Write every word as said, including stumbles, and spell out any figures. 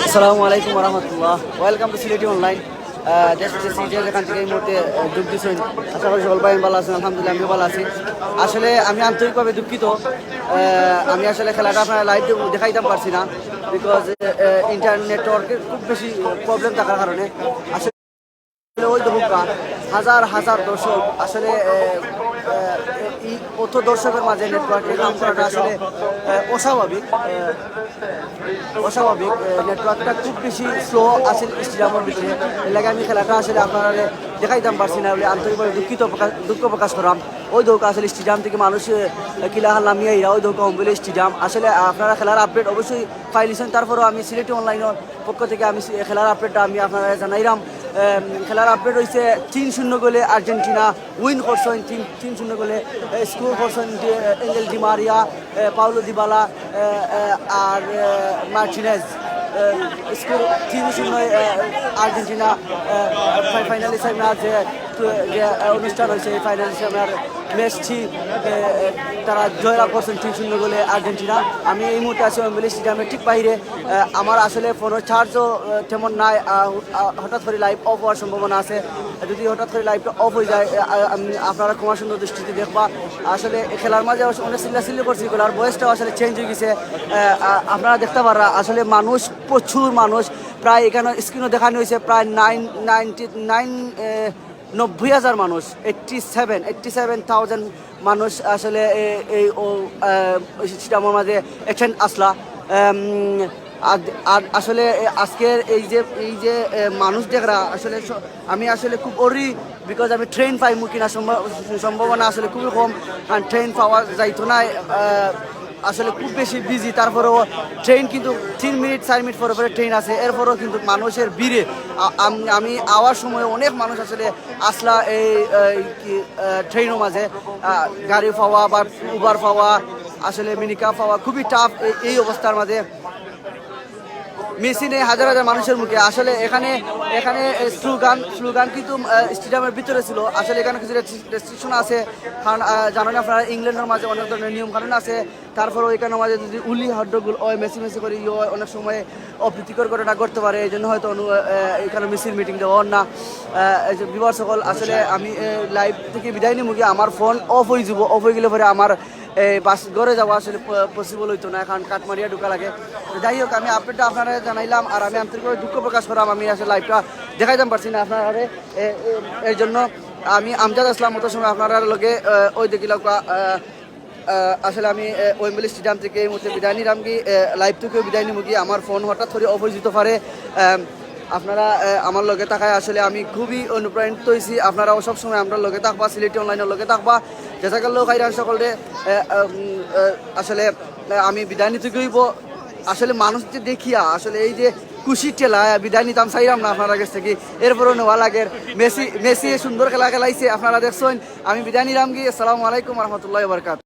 আসসালামু আলাইকুম ওয়া রাহমাতুল্লাহ। Welcome to সিলেটি অনলাইন। আহ, দেশ বিদেশে যে যেখান থেকে এই মুহূর্তে, আহ, যোগ দিচ্ছেন, আশা করি সকল ভাই ভালো আছেন। আলহামদুলিল্লাহ, আমিও ভালো আছি। আসলে আমি আন্তরিকভাবে দুঃখিত। আহ, আমি আসলে খেলাটা আপনার লাইভ দেখাইতাম পারছি না, বিকজ ইন্টারনেট নেটওয়ার্কের খুব বেশি প্রবলেম থাকার কারণে। আসলে ওই দেখুন, হাজার হাজার দর্শক আসলে, আহ, আহ, এই অত দর্শকের মাঝে নেটওয়ার্কে কাম করাটা আসলে, আহ, অস্বাভাবিক, আহ, অস্বাভাবিক। আহ, নেটওয়ার্কটা খুব বেশি স্লো আছে স্টেডিয়ামের ভিতরে। এর লাগে আমি খেলাটা আসলে আপনারা দেখাইতাম পারছি না বলে আন্তরিকভাবে দুঃখিত প্রকাশ, দুঃখ প্রকাশ করাম। ওই দেখুন আসলে স্টেডিয়াম থেকে মানুষ, আহ, কিলা হার নামিয়ে এরা ওই দেখুন অম্বলি স্টেডিয়াম। আসলে আপনারা খেলার আপডেট অবশ্যই পাইলিছেন, তারপরেও আমি সিলেটি অনলাইনের পক্ষ থেকে আমি সি-, খেলার আপডেটটা আমি আপনারা জানাইলাম। আহ, খেলার আপডেট হইছে তিন শূন্য গোলে আর্জেন্টিনা উইন করছেন, তিন তিন শূন্য গোলে স্কোর করছেন ডি-, এঙ্গেল ডি মারিয়া, আহ, পাউলো দিবালা, আহ, আহ, আর, আহ, মার্টিনেজ। স্কোর তিন শূন্য, আহ, আর্জেন্টিনা, আহ, ফাই-, ফাইনালি সেমিনার যে, যে, আহ, অনুষ্ঠান হয়েছে, এই ফাইনালি সেমিনার ম্যাচটি, আহ, তারা জয়লাভ করছেন তিন শূন্য গোলে আর্জেন্টিনা। আমি এই মুহূর্তে আছি ওয়েম্বলি স্টেডিয়ামের ঠিক বাইরে। আহ, আমার আসলে ফোনের চার্জও, আহ, তেমন নাই। আহ, হু-, আহ, হঠাৎ করে লাইভ অফ হওয়ার সম্ভাবনা আছে। যদি হঠাৎ করে লাইভটা অফ হয়ে যায়, আহ, আহ, আমি, আপনারা ক্ষমা সুন্দর দৃষ্টিতে দেখবা। আসলে এই খেলার মাঝে অবশ্য অনেক চিল্লাচিল্লি করছি, খেলার ভয়েসটাও আসলে চেঞ্জ হয়ে গেছে। আহ, আহ, আপনারা দেখতে পাররা আসলে মানুষ, প্রচুর মানুষ। প্রায় এখানে স্ক্রিনও দেখানো হয়েছে প্রায় নাইন নাইনটি নাইন, নব্বই হাজার মানুষ, eighty seven eighty seven thousand মানুষ আসলে এ-, এই ও, আহ, স্টেডিয়ামের মাঝে অ্যাটেন্ড আসলা। আম, আর, আর আসলে এ, আজকের এই যে, এই যে, এ, মানুষ দেখরা আসলে স-, আমি আসলে খুব অরি, বিকজ আমি ট্রেন পাইমু কিনা সম্ভা-, সম্ভাবনা আসলে খুবই কম, কারণ ট্রেন পাওয়া যাইতো না। আহ, আসলে খুব বেশি বিজি, তারপরেও ট্রেন কিন্তু তিন মিনিট চার মিনিট পরে পরে ট্রেন আছে, এরপরেও কিন্তু মানুষের ভিড়ে আ-, আম-, আমি আওয়ার সময় অনেক মানুষ আসলে আসলা এই, এই কি, আহ, ট্রেনের মাঝে, আহ, গাড়ি পাওয়া বা উবার পাওয়া, আসলে মিনিকাব পাওয়া খুবই টাফ এই, এই অবস্থার মাঝে। মেসি নেই হাজার হাজার মানুষের মুখে। আসলে এখানে, এখানে স্লোগান, স্লোগান কিন্তু, আহ, স্টেডিয়ামের ভিতরে ছিল। আসলে এখানে কিছু রেস্ট্রি-, রেস্ট্রিকশন আছে, কারণ, আহ, জানেন আপনারা ইংল্যান্ডের মাঝে অনেক ধরনের নিয়ম কানুন আছে। তারপরে ওইখানে মাঝে যদি উলি হট্টগোল হয়, মেসি মেসি করি ইয়ে হয়, অনেক সময় অপ্রীতিকর ঘটনা ঘটতে পারে, এই জন্য হয়তো অনু-, আহ, এখানে মিছিল মিটিং দেওয়া হয় না। আহ, এই যে ভিউয়ার সকল, আসলে আমি, আহ, লাইভ থেকে বিদায় নিমু গিয়া, আমার ফোন অফ হয়ে যাব, অফ হয়ে গেলে পরে আমার এই বাস ঘরে যাওয়া আসলে প-, পসিবল হইতো না, কারণ কাট মারিয়া ঢুকা লাগে। তো যাই হোক, আমি আপডেটটা আপনারা জানাইলাম, আর আমি আন্তরিকভাবে দুঃখ প্রকাশ করাম, আমি আসলে লাইভটা দেখাইতাম পারছি না আপনারা, এ-, এ-, এর জন্য। আমি আমজাদ আসলাম, অত সময় আপনারা লগে, আহ, ওই দেখিলাম, আহ, আহ, আসলে আমি, আহ, ওয়েম্বলি স্টেডিয়াম থেকে এই মুহূর্তে বিদায় নিলাম কি, আহ, লাইভ থেকেও বিদায় নিব কি, আমার ফোন হঠাৎ করে অফ হয়ে যেতে পারে। আহ, আপনারা, আহ, আমার লগে থাকায় আসলে আমি খুবই অনুপ্রাণিত হয়েছি। আপনারাও সবসময় আমরা লগে থাকবা, সিলেটি অনলাইনের লগে থাকবা। জাজাকাল্লাহ খাইরান সকলরে। আহ, উম, আহ, আসলে, আহ, আমি বিদায় নিতে গইব। আসলে মানুষ যে দেখিয়া আসলে এই যে খুশির ঠেলা, আহ, বিদায় নিতাম চাইলাম না আপনারা কাছ থেকে, এরপরও নেওয়া লাগে। মেসি, মেসি সুন্দর খেলা খেলাইছে, আপনারা দেখছেন। আমি বিদায় নিলাম কি, আসসালামু আলাইকুম রহমতুল্লাহ বরকাত।